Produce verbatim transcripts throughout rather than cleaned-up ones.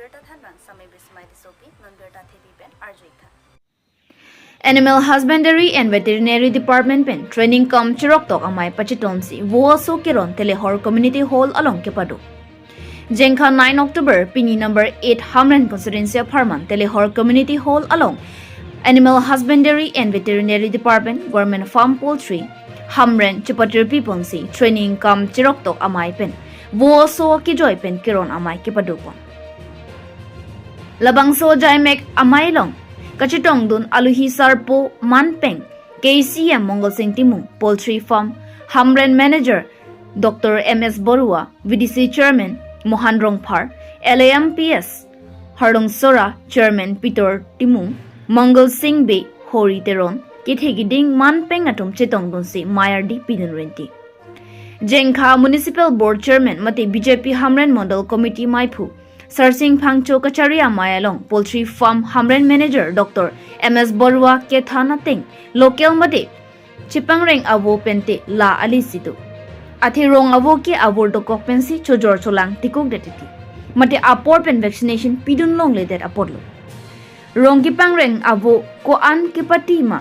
Birta thanbang Sami Bismai Tissopi, non birta thepi pen arju-ik tha. Animal Husbandry and Veterinary Department pen training cum chiroktok amei pachetongsi vo aso keron Telehor Community Hall along kepado. Jengkha nine October, pini number eight Hamren constituency apharman Telehor Community Hall along Animal Husbandry and Veterinary Department, Government Farm Poultry, Hamren chepatirpi ponsi training cum chiroktok amei pen vo aso akejoi pen keron amei kepadopon. Labangso ajaimek amei along kachetongdun aluhi sarpo manpeng K C M Mongal Sing Timung, Poultry Farm Hamren Manager Doctor M S Borua, V D C Chairman Mohan Rongphar, L A M P S Harlong Sora, Chairman Peter Timung, Mongal Sing Bey, Hori Teron, kethe kiding manpeng atum chetongdunsi mei ardi pidun renti. Jengkha Municipal Board Chairman mate B J P Hamren Mondol Committee meiphu Sarsing Phangcho kachari amei along Poultry Farm Hamren Manager Doctor M S Borua kethan ateng local mate chepangreng avo pente la alisi do. Athe rong avo ke avur dokok pensi chojor cholang tikukdet titi. Mate apor pen vaccination pidun longledet apotlo. Rong kepangreng avo ko-an kepati ma,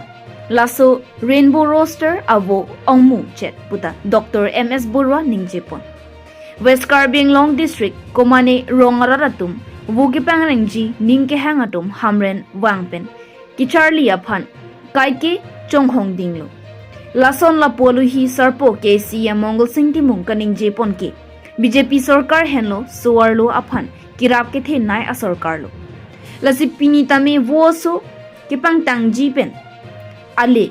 laso Rainbow Rooster avo ongmu chet puta Doctor M S Borua ningjepon. West Karbi Anglong District komane rong arat atum vo kepangrengji ning kehang atum Hamren vang pen kecharli aphan kaike chonghong dinglo. Lason lapu aluhi sarpo K C M Mongal Sing Timung kaningjepon ke B J P sorkar henlo so-arlo aphan kerap kethenei asorkarlo. Lasi pini tame vo aso kepangtangji pen ale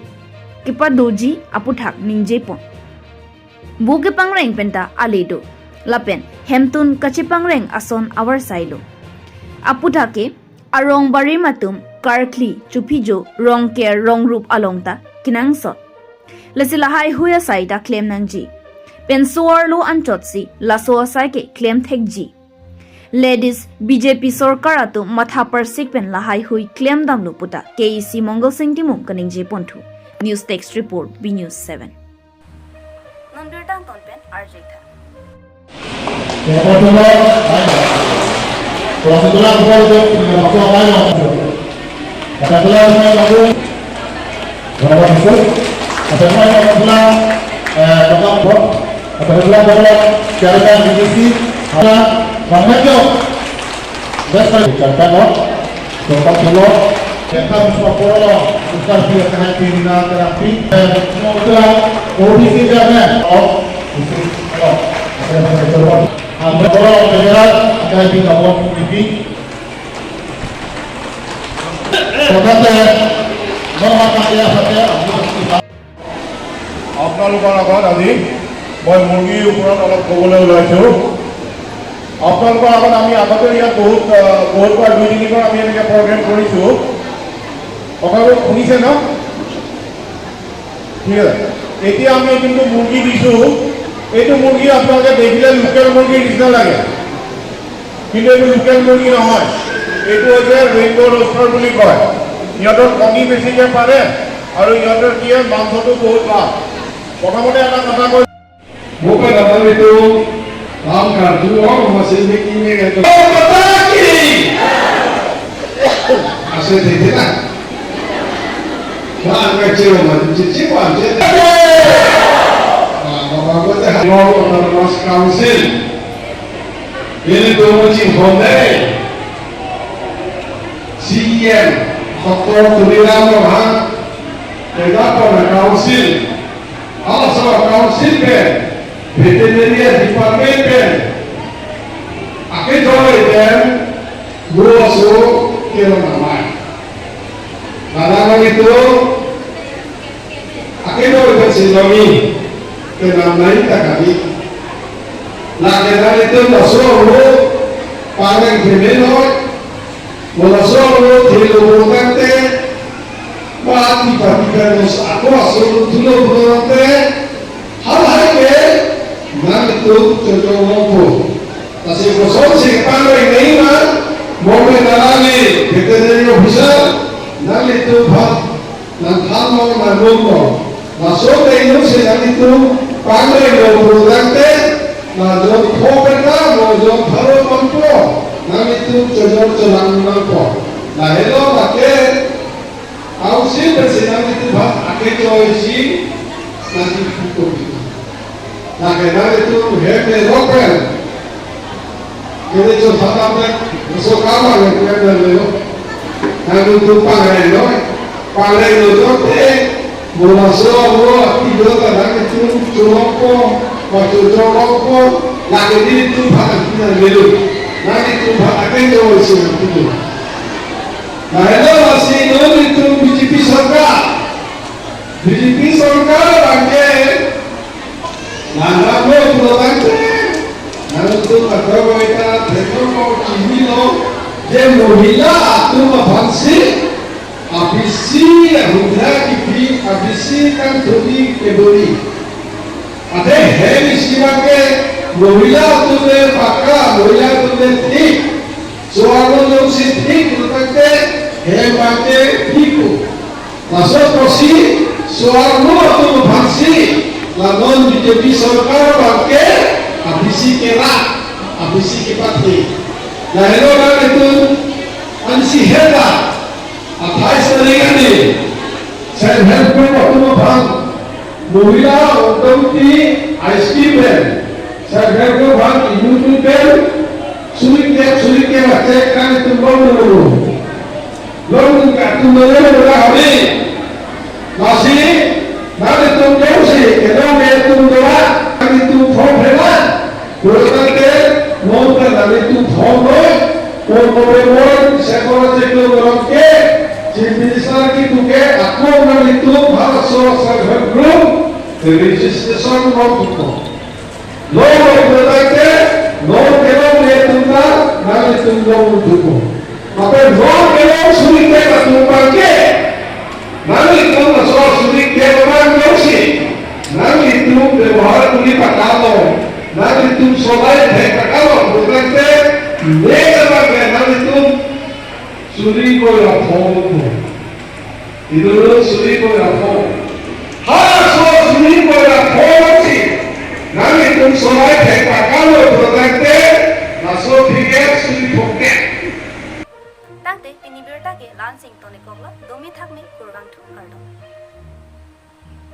kepadoji aputhak ningjepon. Vo kepangreng penta ale do. Lapen hemtun kachepangreng ason avarsailo. Aputhak ke arong barim atum karkhli chuphijo rongker rongrup along ta kenangsot. Lasi lahaihui asai ta klem nangji. Pen so-arlo anchotsi laso asai ke klem thekji. Ladis B J P sorkar atum matha parsik pen lahaihui klem damlo puta K E C Mongal Sing Timung kaningjeponthu. News Desk Report, B News seven. Non birta angton pen arju-ik tha. Chairman B D C, Bangladesh, Chairman, Doktor Polo, Kekam Sopolo, Doktor P F Hai Pina Terapi, Doktor O B C Chairman, of, Doktor Polo, Doktor General, Akai Pina Bot, P P. Tetapi, Mama Kaya Satya, আপোনালোকৰ আগত আজি মই মুৰ্গীৰ ওপৰত অলপ ক'বলৈ ওলাইছোঁ। আপোনালোকৰ আগত আমি আগতে ইয়াত বহুত, আহ, বহুত বাৰ, দুই তিনিবাৰ আমি এনেকৈ প্ৰগ্ৰেম কৰিছোঁ। কথাবোৰ শুনিছে ন? ঠিক আছে। এতিয়া আমি যোনটো মুৰ্গী দিছোঁ, এইটো মুৰ্গী আপোনালোকে দেখিলে লোকেল মুৰ্গীৰ নিচিনা লাগে। কিন্তু এইটো লোকেল মুৰ্গী নহয়, এইটো হৈছে ৰেইনব' ৰ'ষ্টাৰ বুলি কয়। সিহঁতৰ কণী বেছিকে পাৰে আৰু সিহঁতৰ কি হয়, মাংসটো বহুত ভাল। প্ৰথমতে এটা কথা কৈ Bukan apa itu, lam kartu, oh, masih bikin ini kan. Oh, pataki! Asal dia tidak. Wah, kecil, mah, cici, wah, cici. Nah, Bapak gua teh, Autonomous Council. Ini tuh, Cing Honde. C E M, Doktor Tuliram Ronghang. Kita pernah council. Halaso council pen, veterinary department pen, akejoi pen, vo aso keron amei. Kadang itu, akejoi pen sinomi, kenamai tak kami. Nah, kadang itu masuk vo, paling kriminal, Mo laso aro thelo bor tangte, mati pati kanus ako aso thulo bor tangte, hal hai ke, nanglitum chojor longpo. Lasi kosonsi pangre nai ma, mo me nangli veterinary officer, nanglitum pha, nangthan mo, nanglum mo. Laso te inut si nanglitum pangre lo bor tangte, na jon pho penta, mo jon pharo pangpo. Nanglitum chojor cholang nangpo. Lahelo lake, ausi pensi nanglitum aphan akechoi si nangkipu kopi. Lake nanglitum hem me ropen. Kene cho satam pen, so kama yang pen lo. Nanglitum pangre lo. Pangre lo jote, mo laso mo, tiga ta nanglitum chorongpo, pacho chorongpo, lake nanglitum phan pina melu. Nanglitum phan akechoi si nangkipu. Lahelo lasi nanglitum B J P sorkar. B J P sorkar abangke nangdamlo pulo tangte, nanglitum akroi ta thekroi chinilo, je mohila atum aphansi, abisi ahudra kipi, abisi kangthuri kebori. Ate hem isi abangke, mohila atum le pakka, mohila atum le thik. So-arlo jongsi thik pulo tangte, hem abangke thik ko. Laso apotsi, so-arlo atum aphansi, la non B J P sorkar abangke, abisi kerak, abisi kepathe. Lahelo nanglitum, ansi heta, athais tarik arni, self help group atum aphan, mohila, automti, I S P pen, self help group aphan, inut pen, suri kep, suri kep, achek nanglitum longlo. Longdun ke atum longlo hari. Lasi, nanglitum jongsi, kelong atum dola, nanglitum form phela. Pulo tangte, non ta nanglitum form noi, form noi, sepora cheklo dorong ke, Chief Minister kipu ke, ako nanglitum halaso self help group, registration non tuko. Longlo pulo tangte, non kelong atum ta, nanglitum long tuko. Lapen non kelong suri kep atum abangke, nanglitum laso suri kep abang jongsi, nanglitum bebohar kuri pakalo, nanglitum solai thek pakalo pulo tangte, ne abangke nanglitum suri koi ra phongo. Itum suri koi ra phongo. Halaso suri koi ra phongo si, nanglitum solai thek pakalo pulo tangte, laso aphi ke suri phongkep. Tangte pini abirta ke la-ansi ingtonikoklo, domi thakmi kurvangthu kardom.